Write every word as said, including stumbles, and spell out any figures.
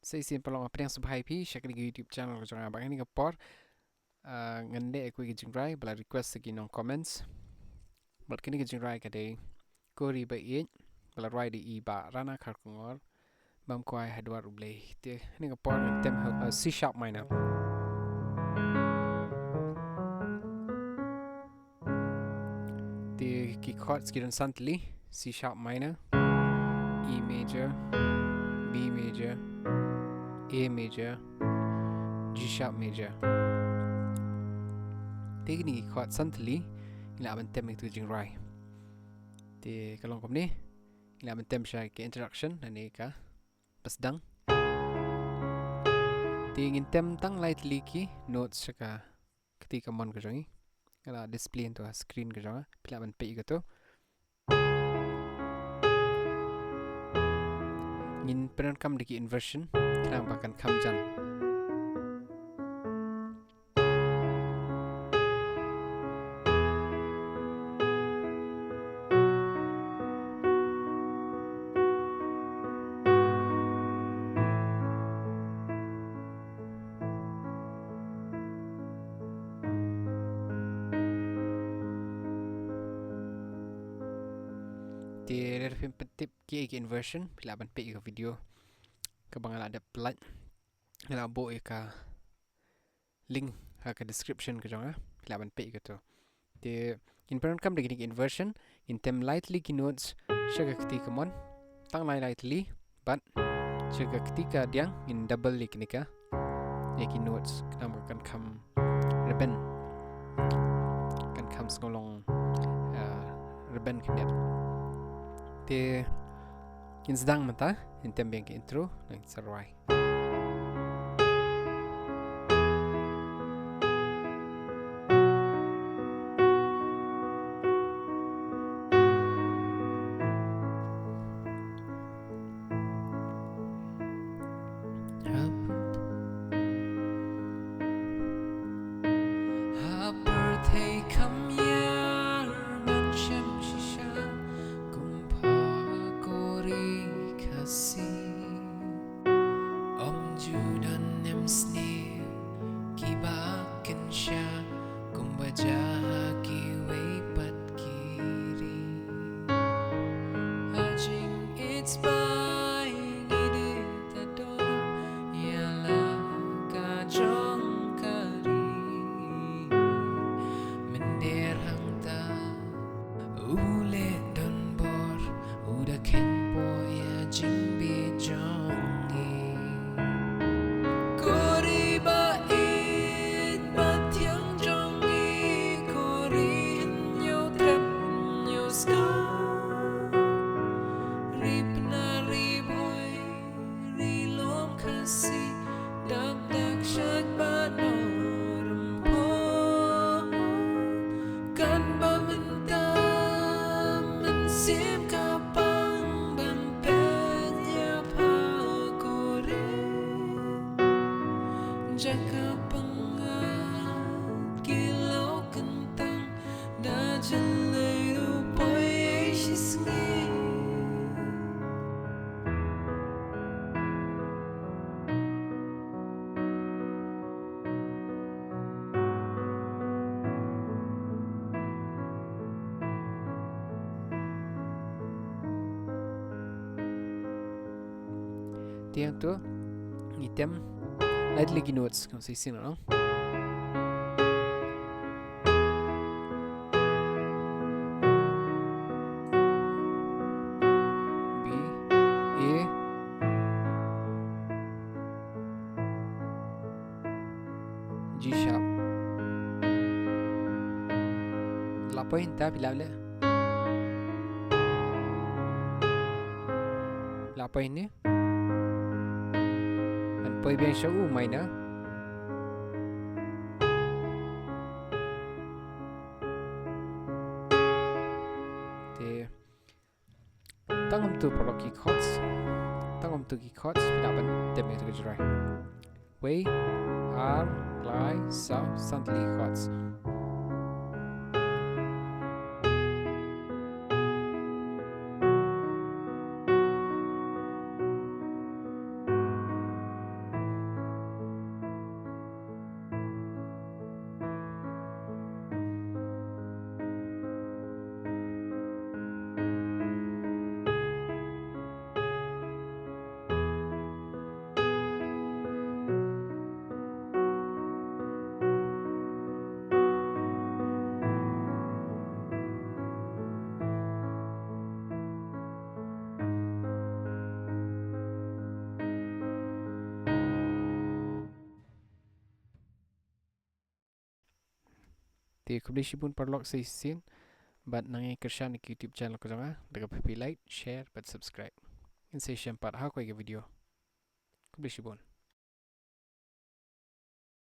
Sa shisien paralok, nga pdiang sngewbha ïa phi sha kane ka YouTube channel ka jong nga. Bad kane ka por, ah, ngan leh ïa kawei ka jingrwai ba la request da ki nong comments. Bad kane ka jingrwai ka dei Ko Ri Ba Ïeit, ba la rwai da i Bah Rana Kharkongor, Bam Kwai Ha Dwar U Blei. Te kane ka por ngan tem ha, ah, C sharp minor. Te ki chords ki don san tylli: C sharp minor, E major, B major, A major, G sharp major. Te kine ki chords san tylli ngi lah ban tem ïa ka jingrwai. Te ka long kumne, ngi lah ban tem sha ka introduction lane kaba sdang. Te ngin tem tang lai tylli ki notes sha ka kti kamon ka jong ngi. Nga la display hangto ha screen ka jong nga, phi lah ban peit ïa kato. Ngin pyndonkam da ki inversion khnang ba kan kham jan. Te lada phim pat tip kiei ki inversion, phi lah ban peit ïa ka video kaba nga la dep pyllait. Nga la buh ïa ka link ha ka description ka jong nga, phi lah ban peit ïa kato. Te ngin pyndonkam da kine ki inversion, ngin tem lai tylli ki notes sha ka kti kamon, tang lai lai tylli, bad sha ka kti kadiang ngin double ïa kine ka, ïa ki notes, khnang ba kan kham rben, kan kham sngewlong, ah, rben khyndiat. Te ngin sdang mynta, ngin tem biang ka intro, nangta ngin sa rwai. Ha pyrthei kham ïar ban shem shisha kum pha Ko Ri Khasi. Ym ju don nym sniew kiba kynsha kumba jia ha kiwei pat ki ri. Ha jingïeit sbai ngi dei ta don ïa la ka jong ka ri. Mynder hangta u leh donbor, u da kheiñ poi ïa jingbit jong ngi. Ko Ri ba ïeit ba thiang jong ngi, Ko Ri hynñiew trep hynñiew skhor, ri Pnar ri Bhoi ri lum Khasi, dak dak shait bad Nongpynim. Katba mynta mynsiem ka pang ban peit ïa pha Ko Ri. Jaka pyngngad ki law kyntang, da jyllei ruh poi shisngi. Te hangto ngi tem lai tylli ki notes, kam shisien noh. B, A, G sharp. La poi hangta, phi lah leh. La poi hangne. Ngan poi biang sha u minor. Te tang kumto paralok ki chords. Tang kumto ki chords, phi lah ban tem ïa kato ka jingrwai. Wei, ar, lai, saw, san tylli ki chords. Te khublei shibun paralok sa shisien bad nang ïa kyrshan ïa ka YouTube channel ka jong nga da kaba phi like, share bad subscribe. Ngin sa ïashem pat ha kawei ka video. Khublei shibun.